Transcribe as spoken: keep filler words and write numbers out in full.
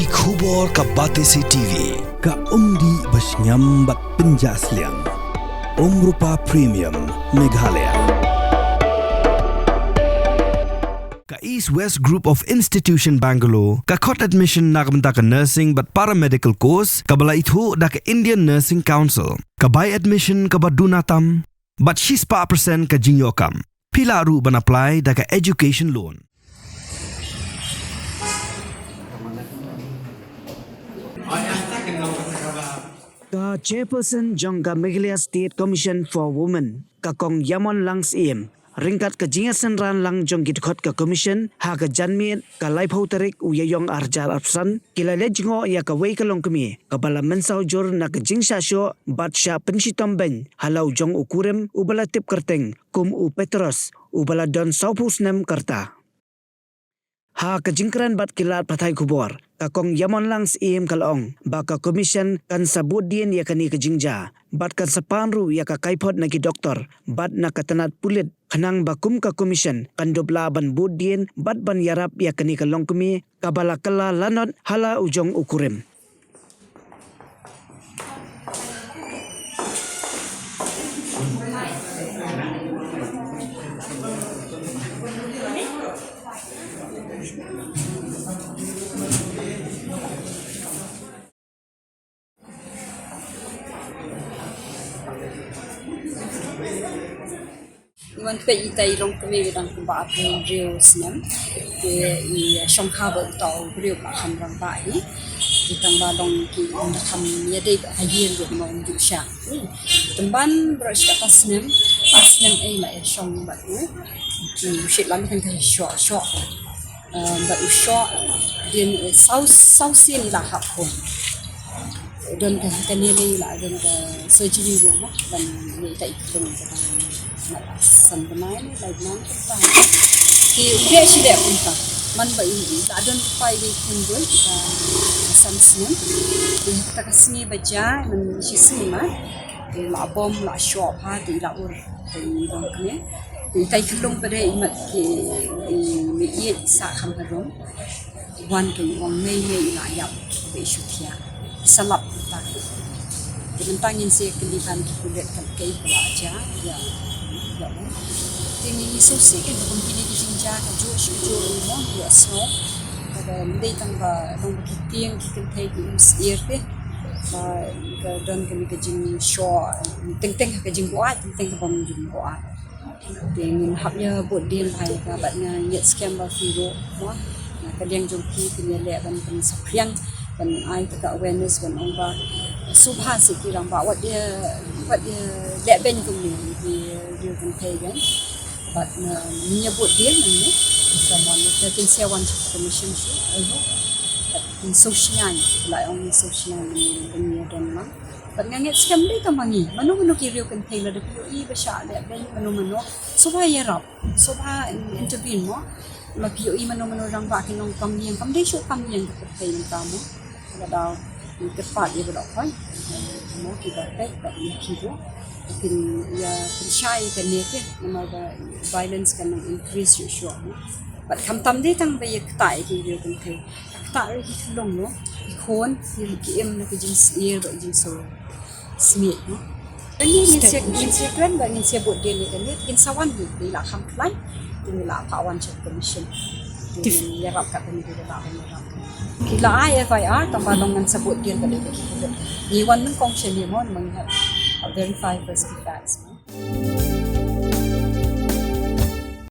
Ki khubor ka Batesi T V, ka umdih ba shngiam bad pynjah sliang. Umrupa Premium, Meghalaya. Ka East West Group of Institution Bangalore, ka khot admission na ka bynta ka nursing bad paramedical course, kaba la ithuh da ka Indian Nursing Council, ka bai admission kaba duna tam, bad shispah percent ka jingïoh kam. Phi lah ruh ban apply da ka education loan. Ka chairperson jong ka Meghalaya State Commission for Women, ka Kong Yamon Lang Syiem, ryngkat ka jingïasynran lang jong ki dkhot ka commission ha ka janmiet ka laiphew tarik u Ïaïong arhajar arphew san, ki la leit jngoh ïa kawei ka longkmie kaba la mynsaw jur na ka jingshah shoh bad shah pynshitom beiñ ha la u jong u kurim uba la tip kyrteng kum u Petros, uba la don sawphew snem ka rta. Ha ka jingkren bad ki lad pathai khubor, ka Kong Yamon Lang Syiem ka la ong ba ka commission kan sa bud dien ïa kane ka jingjia bad kan sa pan ruh ïa ka kaiphod na ki doktor bad na ka tnat pulit, khnang ba kum ka commission kan dup lah ban bud dien bad ban ïarap ïa kane ka longkmie kaba la kylla lanot ha la u jong u kurim. Wan peit ita i longkmie ba dang kumba arphew hynriew snem. Te i shong ha ba uta u briew ba kham rangbah hi. Te tang ba long ki um da kham ïadei ba ha ïing ba ma um ju sha. Tymban bro shi kata snem, kata snem ei la ïa shong bad u. Ki u shit lam kan ka shoh shoh. Bad u shoh dien, eh, saw saw sien i la hap khun. Don ka, kane lei la don ka surgery ruh mo ban ïa ita i khlung ka dang mat san bnai ne lai bnai ka dang. Ki u dei shi dei kumta. Man ba i la don pai dei khun don ka san snem. Dei kata ka sngi ba ja man shi sngi ma. Dei la bom la shoh ha dei la ur dei bom kne. Dei tai khlung pa dei i mat ki i mi i sa kham harum. Wan ka i ong mei mei i la ïap ba i shu thiah. I sa lap mynta. Te mynta ngin sa kylli ban ki pulit kan kei ba la ja ïa ïa u. Te ngi sngewsih kan ba kum kine ki jingjia ka juh shu juh i mo ïa sngew. Kaba ym dei tang ba long ba ki tieng ki kynthei ki im syier te. Ba ka don kane ka jingshoh teng teng ka jingbuaid teng teng ka bym jingbuaid. Te ngin hap ïa bud dien bha ïa ka bad nga ngeit skhem ba phi ruh mo na ka liang jong phi phin ïaleh ban pynsaphriang ban ai kata ka awareness ban ong ba sngewbha seh ki rangbah wat ïa wat ïa leh beiñ kumne ki riew kynthei kan bad nga ngin ïa bud dien nangne. Someone with the kin sa wan sha commission seh ai ho bad kin sngewsynei la ong kin sngewsynei ban ïa don lang. Bad nga ngeit skhem dei tang ma ngi mano mano ki riew kynthei lada phi ïohi ba shah leh beiñ mano mano sngewbha ïarap sngewbha intervene mo. Lada phi ïohi mano mano rangbah ki nongkam ïing kam dei shuh kam ïing ka kynthei mynta mo. Lada ngi kyrpad ïa ba dohkhoit mo kiba peit bad ïa ki ruh kin ïa pynshai kane te namar ba violence kan nang increase shuh shuh mo. Bad khamtam dei tang ba ïa ktah ïa ki riew kynthei. Ktah ruh ki khlung mo, ki khun ki ruh ki im na ka jingsyier bad jingsngew smiej mo. Kane ngin sa ngin sa kren bad ngin sa bud dien ïa kane kin sa wan hi, ki la kham khlaiñ, ki la phah wan sha commission. Ki ïarap kat kane ki la ban ïarap. Ki la ai F I R tang ba long ngan sa bud dien bad ïa ki. Ngi wan nyngkong sha ne mo, ngi hap verify first ki facts mo.